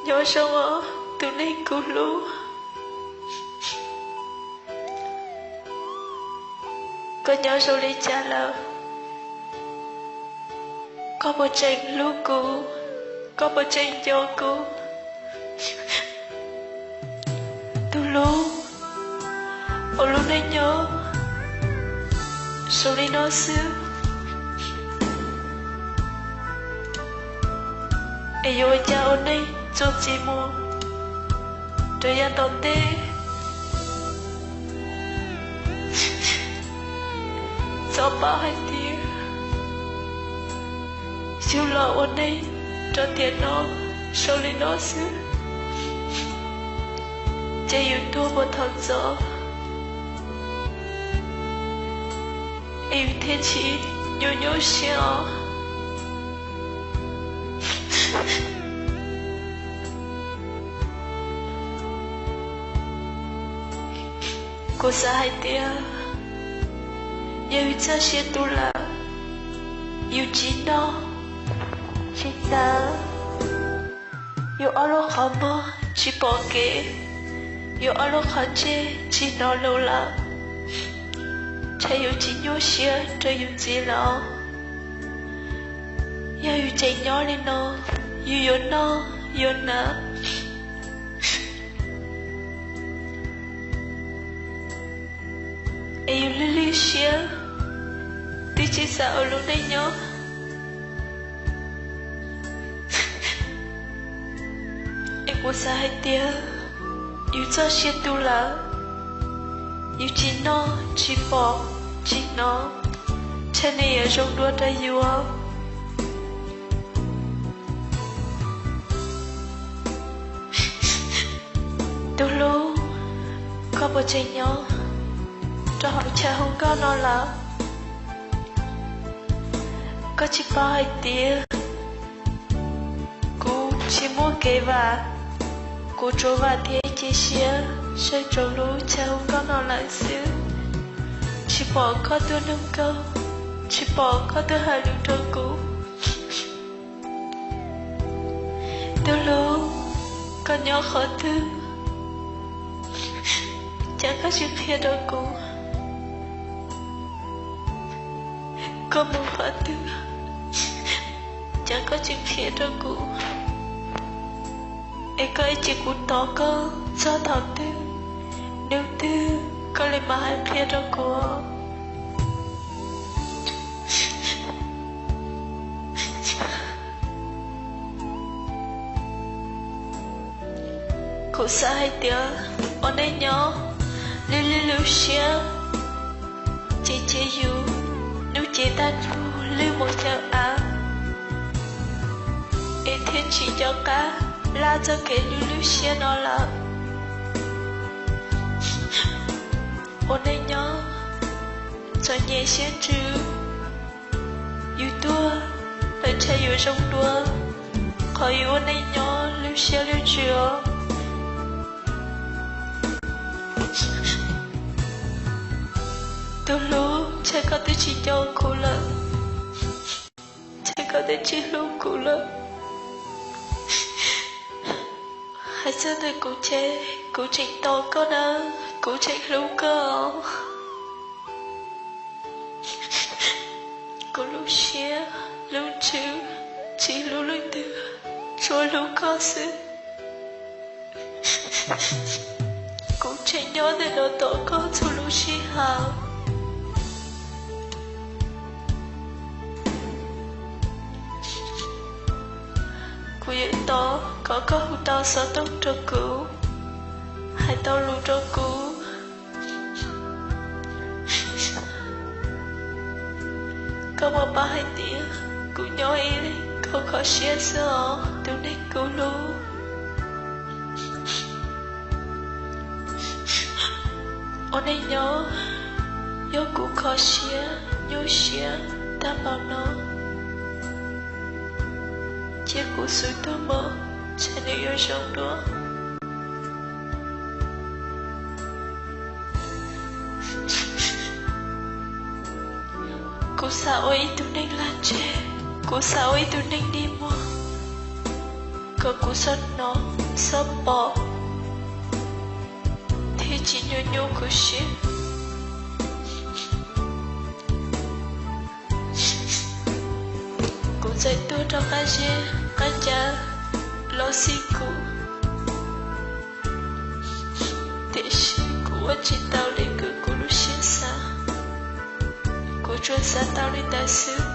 Nyob zoo os, tus neeg kuv hlub. Koj nyob zoo li cas lawm? Koj puas tseem hlub kuv? Koj puas tseem nco kuv? Tus hlub, ua lub neej nyob zoo li no xwb, es yuav ua cas ua neej txuas ntxiv mus rau yav tom ntej? Txhob paub hais tias yus los ua neej rau tiam no zoo li no xwb, ces yus tuag puas thaum ntxov es yus thiaj tsis nyuaj nyuaj siab os. Kuv xav hais tias yog yus txoj sia tu lawm, yus tsis noj tsis hnav, yus ob lub qhov muag tsis pom kev, yus ob lub qhov ntsej tsis hnov lus lawm, ntshe yus tsis nyuaj siab rau yus txiv lawm. Yog yus tseem nyob li no, yus yuav noj yuav hnav es yus lwj lwj siab, twb tsis xav ua lub neej nyob. Es kuv xav hais tias yus txoj sia tu lawm, yus tsis noj tsis pom tsis hnov, ntshe nws yuav zoo dua rau yus. Tus hlub, koj puas tseem nyob rau hauv chav hu nkauj no lawm? Koj tsis paub hais tias kuv tsis muaj kev vam, kuv tsuas vam thiab cia siab saib rau lub chav hu nkauj no lawm xwb. Tsis pom koj tuaj nug nkauj, tsis pom koj tuaj hais lus rau kuv. Tus hlub, koj nyob qhov twg, cas koj tsis qhia rau kuv? Koj mus qhov twg, cas koj tsis qhia rau kuv? Es koj ib cia kuv tos koj txog thaum twg, hnub twg koj li mam hais qhia rau kuv. Kuv xav hais tias ua neej nyob lwj lwj lub siab, ces cia yus hnub cev tag tsuag lwj mus caw av, es thiaj tsis nco qab laj txoj kev lwj lub siab no lawm. Ua neej nyob txom nyem siab ntsws, yus tuag lawm ntshe yuav zoo dua qhov yus ua neej nyob lwj siab lwj ntsws os. Tus hlub, ntshe koj twb tsis nco kuv lawm, ntshe koj twb tsis hlub kuv lawm. Hais txog ntawm kuv ces kuv tseem tos koj na, kuv tseem hlub koj. Kuv lub siab lub ntsws tsis hlub leej twg, tsuas hlub koj xwb. Kuv tseem nyob ntawm no tos koj txhua lub sij hawm. Kuv yuav tos kom koj hu tau xov tooj rau kuv, hais tau lus rau kuv. Koj puas paub hais tias kuv nyob ib leeg kho kho siab xwb os, tus neeg kuv hlub. Ua neej nyob, yog kuv kho siab nyuaj siab tag npaum no, cia kuv xub tuag mus, ntshe nws yuav zoo dua. Kuv xav ua ib tug neeg lag ntseg, kuv xav ua ib tug neeg dig muag. uas kuv txhob hnov, txhob pom, thiab tsis nyuaj nyuaj kuv siab. Kuv txawm tuag rau qab zeb qab ncauj los xij kuv, tiam sis kuv ua tsis tau li kuv lub siab xav. Kuv tsuas xav tau li ntawd xwb.